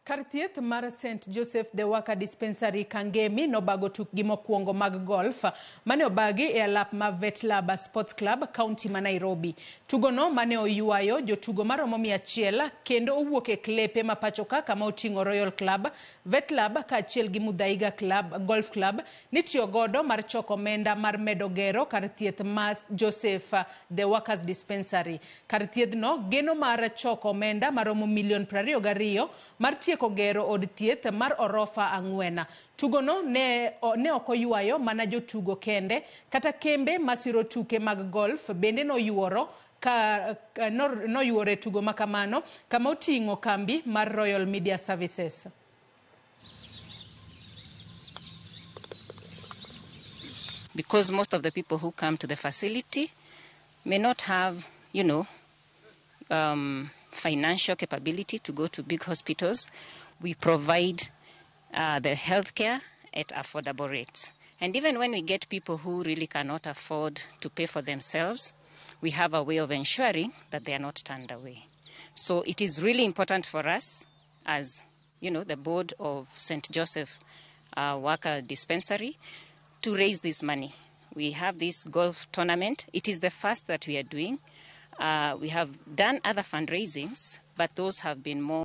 Kar thieth mar St Joseph the Worker Dispensary Kangemi nobago tukgi mokwongo mag golf mane obagi e alap ma Vetlab Sports Club, kaunti ma Nairobi. Tugono mane oywayo jotugo maromo 100 kendo owuok e klepe ma pachoka kama oting'o Royal Club, Vetlab kaachiel gi Muthaiga Club, Golf Club nitiyo godo mar choko omenda mar medo gero kar thieth ma Joseph the Workers Dispensary. Kar thiedhno geno mar choko omenda maromo milion 22 mar tieko gero od thieth mar orofa 4. Tugono ne ok oywayo mana jotugo kende, kata kembe masiro tuke mag golf bende noyuoro ka noyuoro e tugo makamano kama oting'o kambi mar Royal Media Services. Because most of the people who come to the facility may not have, financial capability to go to big hospitals, we provide the healthcare at affordable rates. And even when we get people who really cannot afford to pay for themselves, we have a way of ensuring that they are not turned away. So it is really important for us as, the board of St. Joseph Worker Dispensary to raise this money. We have this golf tournament. It is the first that we are doing. We have done other fundraisings, but those have been more